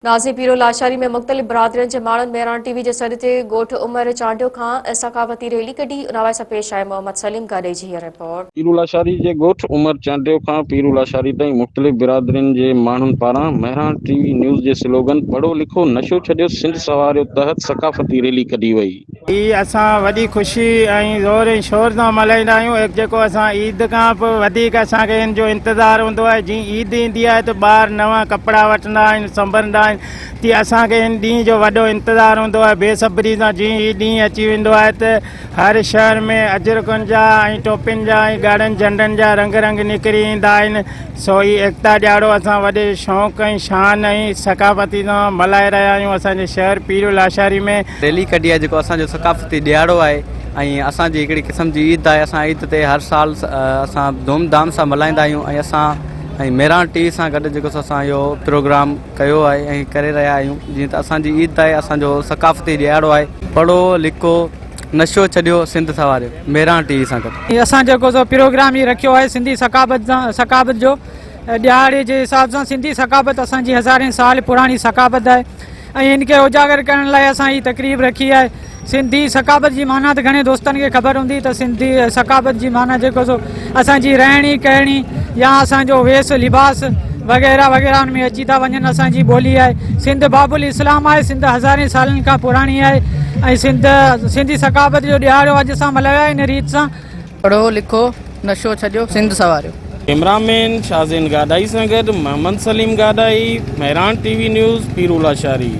ناظرين پيرو لاشاري ۾ مختلف برادرين جي ماڻهن مهراڻ ٽي وي جي سڏ تي ڳوٺ عمر چانڊيو کان ثقافتي ريلي ڪڍي ان حوالي سان پيش آهي محمد سليم گاڏهي جي هيء رپورٽ. پيرو لاشاري جي ڳوٺ عمر چانڊيو کان پيرو لاشاري تائين مختلف برادرين جي ماڻهن پاران مهراڻ ٽي وي نيوز جي سلوگن پڙهو لکو نشو ڇڏيو سنڌ سنواريو تحت ثقافتي ريلي ڪڍي وئي. هي اسان وڏي خوشي ۽ زور ۽ شور سان ملهائيندا آهيون جيڪو اسان عيد کان به وڌيڪ اسان کي ان جو انتظار هوندو آهي جيئن عيد ايندي آهي ته ٻار نوان ڪپڙا وٺندا آهن سنڀرندا آهن تيئن اسان کي ان ڏينهن جو وڏو انتظار هوندو آهي بي صبري سان جيئن هي ڏينهن اچي ويندو آهي ته هر شهر ۾ اجرڪن جا ۽ ٽوپين جا ۽ ڳاڙهن جهنڊن جا رنگ رنگ نڪري ايندا آهن سو هي ايڪتا ڏهاڙو اسان وڏي شوق ۽ شان ۽ ثقافتي سان ملهائي رهيا آهيون اسان جي شهر پيرو لاشاري ۾. ريلي ڪڍي آهي جيڪو اسان جو ثقافتي ڏهاڙو آهي ۽ اسان جي هڪڙي قسم جي عيد آهي اسان عيد تي هر سال اسان ڌوم ڌام سان ملهائيندا آهيون ۽ اسان ۽ مهراڻ ٽي سان گڏ جيڪو سو اسان اهو پروگرام ڪيو آهي ۽ ڪري رهيا آهيون جيئن ته اسان جي عيد آهي اسان جو ثقافتي ڏهاڙو آهي پڙهو لکو نشو ڇڏيو سنڌ سنواريو مهراڻ ٽي وي سان گڏ. اسان جيڪو سو پروگرام هي رکيو آهي سنڌي ثقافت سان ثقافت جو ڏهاڙي جي حساب سان سنڌي ثقافت اسان جي هزارين سال پراڻي ثقافت آهي ۽ ان کي اجاگر ڪرڻ لاء اسان هي تقريب رکي آهي سنڌي ثقافت جي معنيٰ ته گهڻي دوستن کي خبر هوندي ته سنڌي ثقافت جي معنيٰ جيڪو سو اسان جي رهڻي ڪهڻي يا اسان جو ويس لباس وغيره وغيره ان ۾ اچي ٿا وڃن اسان جي ٻولي آهي سنڌ باب الاسلام آهي سنڌ هزارين سالن کان پراڻي آهي ۽ سنڌ سنڌي ثقافت جو ڏهاڙو اڄ اسان ملهايو آهي ان ريت سان. پڙهو لکو نشو ڇڏيو سنڌ سنواريو. ڪئميرا مين شاهزين گاڏاهي سان گڏ Muhammad Saleem Gadahi, Mehran T V news, Piro Lashari.